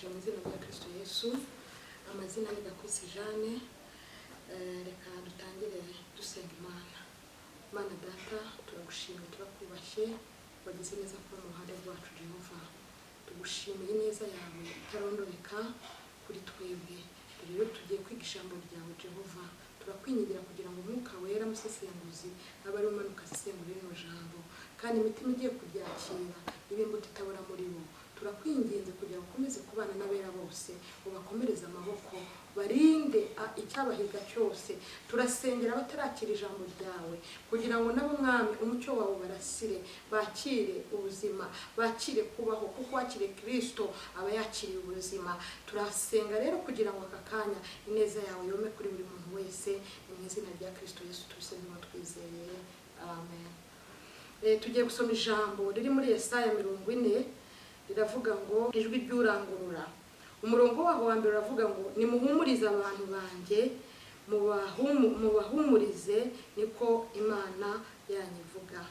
Ndabaramukije mu izina rya Kristo Yesu. Amazina ni Gakwisi Jeanne. Reka dutangire dusenga Imana. Imana Data, turagushimye, turakubashye, wagize neza kuba mu ruhande rwacu. Jehova, tugushimiye ineza yawe itarondoreka kuri twebwe. Rero tugiye kwiga ijambo ryawe Jehova, turakwingingira kugira ngo Umwuka Wera musesenguzi abe ari umanuka asesengura rino jambo, kandi imitima igiye kuryakira ibe imbuto itabora muri bo. Turakwinginze kugira ngo ukomeze kubana n'abera bose, ubakomereze amaboko, barinde icyabahiga cyose. Turasengera abatarakira ijambo ryawe kugira ngo nabo, Mwami, umucyo wawe barasire, bakire ubuzima, bakire kubaho, kuko wakiriye Kirisito aba yakiriye ubuzima. Turasenga rero kugira ngo aka kanya ineza yawe yome kuri buri muntu wese. Ni mu izina rya Kirisito Yesu tubisenga twizeye, amen. Tugiye gusoma ijambo riri muri Yesaya 40, riravuga ngo ijwi ry'urangurura. Umurongo waho wa mbere uravuga ngo: "Nimuhumurize abantu banjye, mubahumurize, niko Imana yanyu ivuga.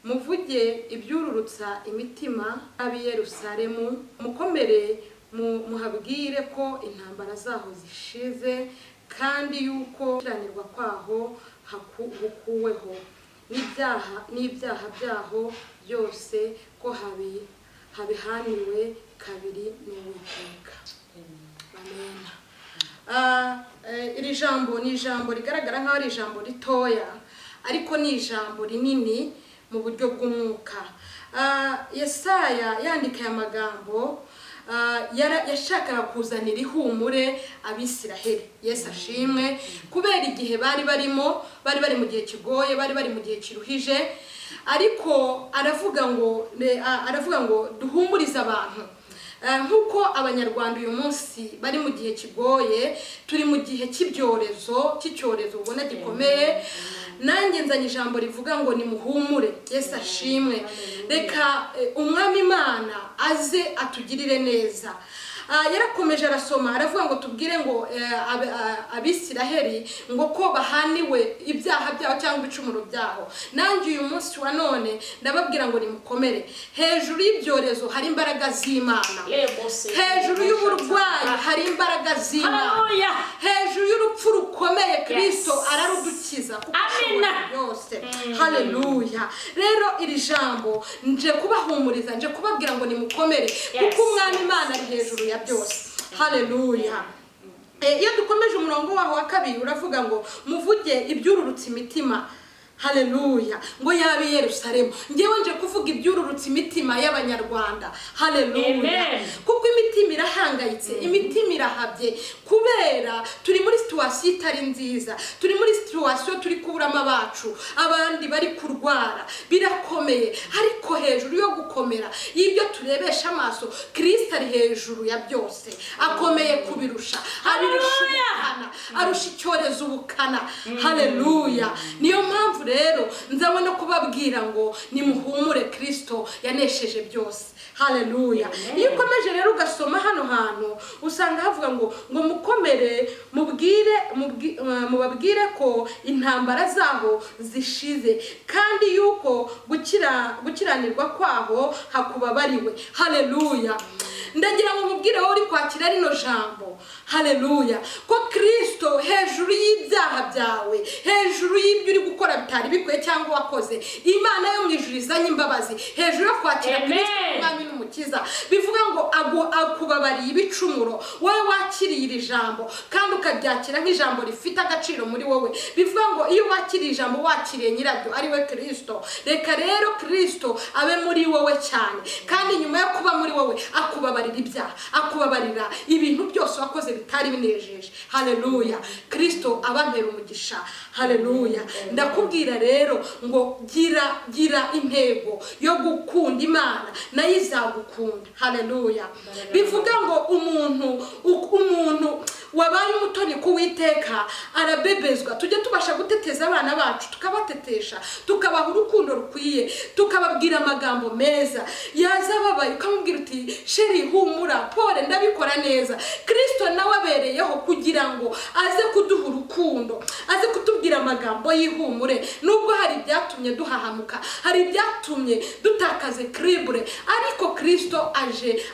Muvuge ibyururutsa imitima ab'i Yerusalemu, mukomere, muhabwire ko intambara zaho zishize, kandi yuko gukiranirwa kwaho gukuweho, n'ibyaha byaho byose ko habihaniwe kabiri n'Uwiteka." Amen. Iri jambo ni ijambo rigaragara nk'aho ari ijambo ritoya, ariko ni ijambo rinini mu buryo bw'umwuka. Yesaya yandika aya magambo, yashakaga kuzanira ihumure Abisiraheli. Yesu ashimwe. Kubera igihe bari barimo, bari bari mu gihe kigoye, bari bari mu gihe kiruhije, ariko aravuga ngo duhumurize abantu. Nk'uko Abanyarwanda uyu munsi bari mu gihe kigoye, turi mu gihe cy'ibyorezo, cy'icyorezo ubona gikomeye, nanjye nzanye ijambo rivuga ngo nimuhumure. Yesu ashimwe. Reka Umwami Imana aze atugirire neza. Yarakomeje arasoma, aravuga ngo tubwire ngo Abisiraheli ngo ko bahaniwe ibyaha byabo cyangwa ibicumuro byabo. Nanjye uyu munsi wa none ndababwira ngo nimukomere. Hejuru y'ibyorezo hari imbaraga z'Imana, hejuru y'uburwayi hari imbaraga z'Imana, Haleluya. hejuru y'urupfu rukomeye Kristo ararudukiza, kuko Amina. ashobora byose. Haleluya. Rero iri jambo nje kubahumuriza, nje kubabwira ngo nimukomere, kuko Umwami Imana ari hejuru ya byose. Haleluya. Iyo dukomeje umurongo waho wa kabiri uravuga ngo muvuge ibyururutse imitima, haleluya, ngo yabe i Yerusalemu. Ngewe nje kuvuga ibyururutse imitima y'Abanyarwanda. Haleluya. Amen. Kuko imitima irahangayitse, imitima irahabye, kubera turi muri situation itari nziza, turi muri situation turi kuburamo abacu, abandi bari kurwara, birakomeye. Ariko hejuru yo gukomera y'ibyo turebesha amaso, Kirisito ari hejuru ya byose, akomeye kubirusha, abirusha Haleluya. ubukana, arusha icyorezo ubukana. Haleluya. Niyo mpamvu rero nzabona no kubabwira ngo nimuhumure, Kirisito yanesheje byose. Haleluya. Iyo ukomeje rero ugasoma hano hantu, usanga havuga ngo mukomere, mubwire mubabwire ko intambara zabo zishize, kandi yuko gukiranirwa kwaho hakubabariwe. Haleluya. Ndagira ngo mubwire wowe uri kwakira rino jambo, haleluya, ko Kirisito hejuru y'ibyaha byawe, hejuru y'ibyo uri gukora bitari bikwiye cyangwa wakoze, Imana yo mu ijuru izanye imbabazi hejuru yo kwakira Amen. Kirisito Umwami n'Umukiza. Bivuga ngo akubabariye ibicumuro. Wowe wakiriye iri jambo kandi ukaryakira nk'ijambo rifite agaciro muri wowe, bivuga ngo iyo wakiriye ijambo, wakiriye nyiraryo, ari we Kirisito. Reka rero Kirisito abe muri wowe cyane, kandi nyuma yo kuba muri wowe akubabarira ibyaha, akubabarira ibintu byose wakoze bitari binejeje. Haleluya. Kirisito abampera umugisha. Haleluya. Ndakubwira rero ngo gira intego yo gukunda Imana, nayo izagukunda. Haleluya. Bivuga ngo umuntu Wabaye umutoni ku Witeka arabebezwa. Tujye tubasha guteteza abana bacu, tukabatetesha, tukabaha urukundo rukwiye, tukababwira amagambo meza. Yaza ababaye ukamubwira uti: "Chéri, humura, pole, ndabikora neza." Kirisito nawe abereyeho kugira ngo aze kuduha urukundo, aze kutubwira amagambo y'ihumure. Nubwo hari ibyatumye duhahamuka, hari ibyatumye dutakaza équilibre, ariko Kirisito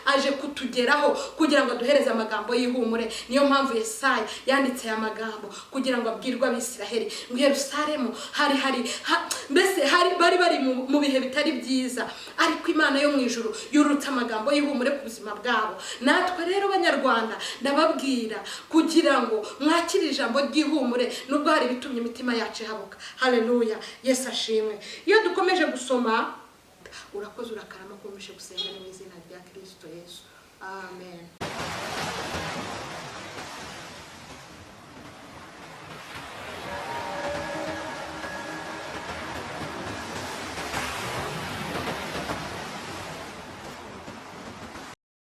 aje kutugeraho kugira ngo aduhereze amagambo y'ihumure. Niyo mpamvu Yesaya yanditse aya magambo kugira ngo abwirwe Abisiraheli ngo Yerusalemu hari mbese hari bari mu bihe bitari byiza, ariko Imana yo mu ijuru yurutse amagambo y'ihumure ku buzima bwabo. Natwe rero Banyarwanda, ndababwira kugira ngo mwakire ijambo ry'ihumure nubwo hari ibitumye imitima yacu ihabuka. Haleluya, Yesu ashimwe. Iyo dukomeje gusoma, urakoze, urakarama kumvishe gusenga mu izina rya Kirisito Yesu, amen.